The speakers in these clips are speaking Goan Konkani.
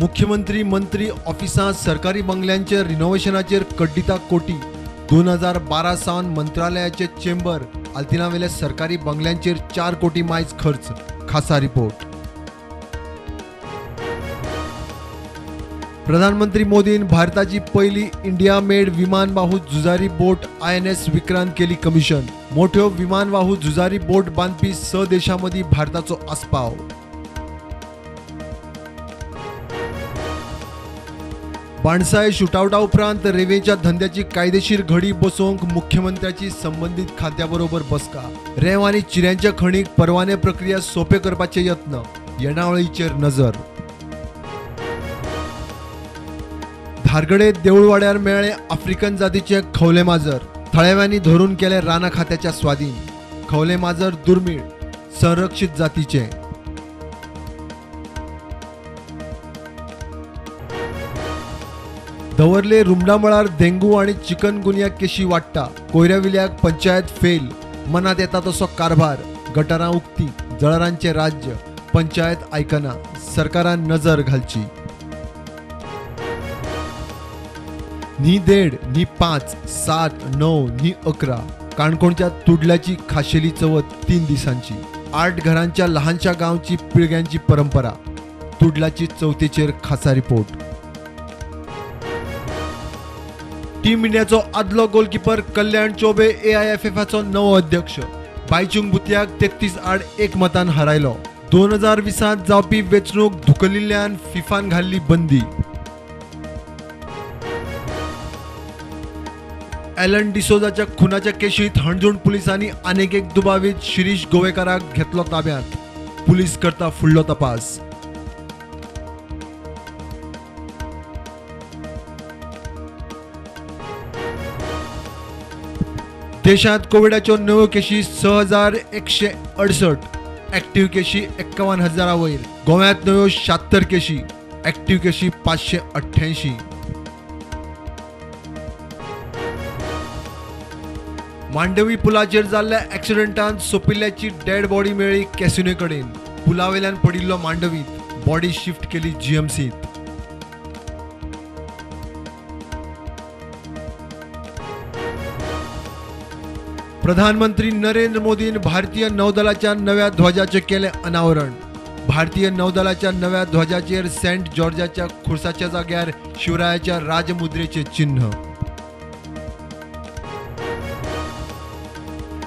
मुख्यमंत्री मंत्री ऑफिसां सरकारी बंगल्यांचे रिनोव्हेशनाचेर कड्डिता कोटी. 2012 सावन मंत्रालयाचे चेंबर आल्तिनावेल्या सरकारी बंगल्यांचेर 4 कोटी मायज खर्च. खासा रिपोर्ट. प्रधानमंत्री मोदीन भारताची पहिली इंडिया मेड विमानवाहू झुजारी बोट INS Vikrant केली कमिशन. मोठ्यो विमानवाहू झुजारी बोट बांदपी 6 देशांमदीं भारताचो आस्पाव. बाणसाय शुटआवटा उपरांत रेवेच्या धंद्याची कायदेशीर घडी बसोवंक मुख्यमंत्र्याची संबंदीत खात्याबरोबर बसका. रेंव आनी चिऱ्यांच्या खणीक परवाने प्रक्रिया सोपे करपाचे यत्न. येणावळीचेर नजर. धारगडे देऊळवाड्यार मेळ्ळे आफ्रिकन जातीचे खवले माजर. थळाव्यांनी धरून केले राना खात्याच्या स्वाधीन. खवले माजर दुर्मीळ, संरक्षित जातीचे. दवर्ले रुमडामळार डेंगू आणि चिकनगुनिया केशी वाडटा. कोयऱ्याविल्याक पंचायत फेल. मनात येता तसो कारभार. गटारां उक्ती, जळारांचे राज्य. पंचायत आयकना, सरकारान नजर घालची. न्ही 1.5, न्ही 5, 7, 9, न्ही 11. काणकोणच्या तुडल्याची खाशेली चवथ 3 दिसांची. 8 घरांच्या लहानशा गांवची पिळग्यांची परंपरा. तुडलाची चवथीचेर खासा रिपोर्ट. टीम इंडियाचो आदलो गोलकीपर कल्याण चौबे AIFFाचो नवो अध्यक्ष. बायचुंग भुतियाक 33-1 मतान हरायलो. 2020 जावपी वेंचणूक धुकलिल्ल्यान फिफान घाल्ली बंदी. एलन डिसोजाच्या खुनाच्या केशीत हणजूण पुलिसांनी आनेक एक दुबावीत शिरीष गोवेकाराक घेतलो ताब्यांत. पुलीस करता फुडलो तपास. देशांत कोविडाच्यो नव्यो केशी 6168, ऍक्टिव्ह केशी 51,000 वयर. गोव्यांत नव्यो 76 केशी, ऍक्टिव्ह केशी 588. मांडवी पुलाचेर जाल्ल्या ऍक्सिडंटांत सोंपिल्ल्याची डेड बॉडी मेळ्ळी कॅसिनो कडेन. पुलावेल्यान पडिल्लो मांडवीत, बॉडी शिफ्ट केली GMCत. प्रधानमंत्री नरेंद्र मोदीन भारतीय नौदलाच्या नव्या ध्वजाचे केले अनावरण. भारतीय नौदलाच्या नव्या ध्वजाचेर सेंट जॉर्जाच्या खुर्साच्या जाग्यार शिवरायाच्या राजमुद्रेचे चिन्ह.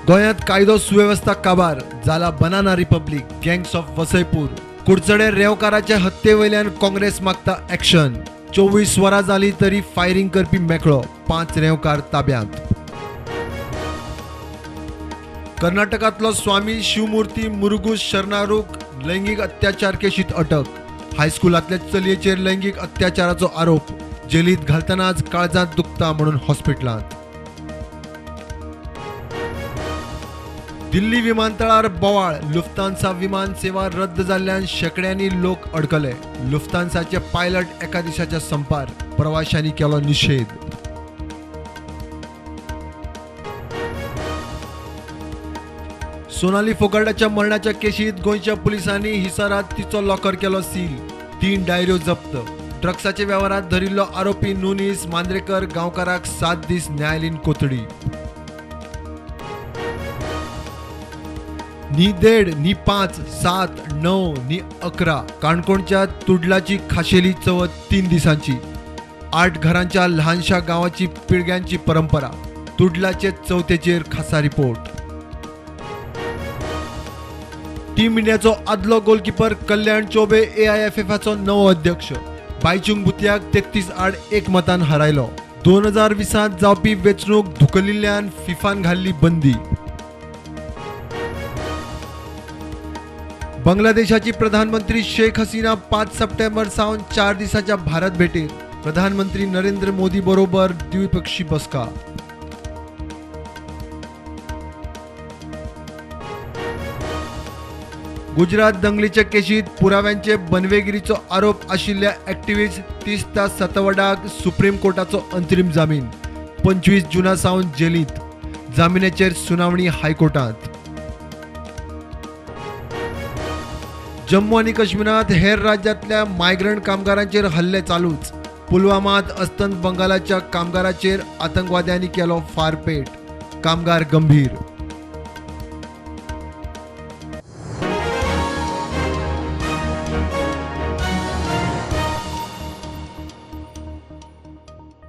गोंयांत कायदो सुवेवस्था काबार जाला. Banana republic, gangs of Wasseypur. Curchorem रेंवकाराच्या हत्येवयल्यान Congress मागता ऍक्शन. 24 वरां जाली तरी फायरिंग करपी मेकळो. 5 रेंवकार ताब्यांत. कर्नाटकांतलो स्वामी शिवमूर्ती मुरुगुस शरणारूक लैंगिक अत्याचार केशीत अटक. हायस्कुलांतल्या चलयेचेर लैंगिक अत्याचाराचो आरोप. जेलीत घालतनाच काळजांत दुखता म्हणून हॉस्पिटलांत. दिल्ली विमानतळार बोवाळ. लुफ्तांसा विमान सेवा रद्द जाल्ल्यान शेंकड्यांनी लोक अडकले. लुफ्तांसाचे पायलट एका दिसाच्या संपार. प्रवाशांनी केलो निशेध. सोनाली फोगाटाच्या मरणाच्या केशीत गोंयच्या पुलिसांनी हिसारात तिचो लॉकर केलो सील. 3 डायऱ्यो जप्त. ड्रग्साच्या वेव्हारात धरिल्लो आरोपी नुनीस मांद्रेकर गांवकाराक 7 दीस न्यायालयीन कोथडी. न्ही 1.5, न्ही 5, 7, 9, न्ही 11. काणकोणच्या तुडलाची खाशेली चवथ 3 दिसांची. 8 घरांच्या लहानशा गांवाची पिळग्यांची परंपरा. तुडलाचे चवथेचेर खासा रिपोर्ट. टीम इंडियाचो आदलो गोलकीपर कल्याण चौबे AIFFाचो नवो अध्यक्ष. बायचुंग भुतियाक 33-1 मतान हरायलो. 2020 जावपी वेंचणूक धुकलिल्ल्यान फिफान घाल्ली बंदी. बांगलादेशाची प्रधानमंत्री शेख हसीना 5 सप्टेंबर सावन 4 दिसाच्या भारत भेटीर. प्रधानमंत्री नरेंद्र मोदी बरोबर द्विपक्षीय बसका. गुजरात दंगलीच्या केशीत पुराव्यांचे बनवेगिरीचो आरोप आशिल्ल्या ॲक्टिव्हिस्ट तिस्ता सतवडाक सुप्रीम कोर्टाचो अंतरीम जामीन. 25 जूना सावन जेलीत. जामिनाचेर सुनावणी हायकोर्टात. जम्मू आनी काश्मीरांत हेर राज्यांतल्या मायग्रंट कामगारांचेर हल्ले चालूच. पुलवामात अस्तंत बंगालाच्या कामगाराचेर आतंकवाद्यांनी केलो फारपेट. कामगार गंभीर.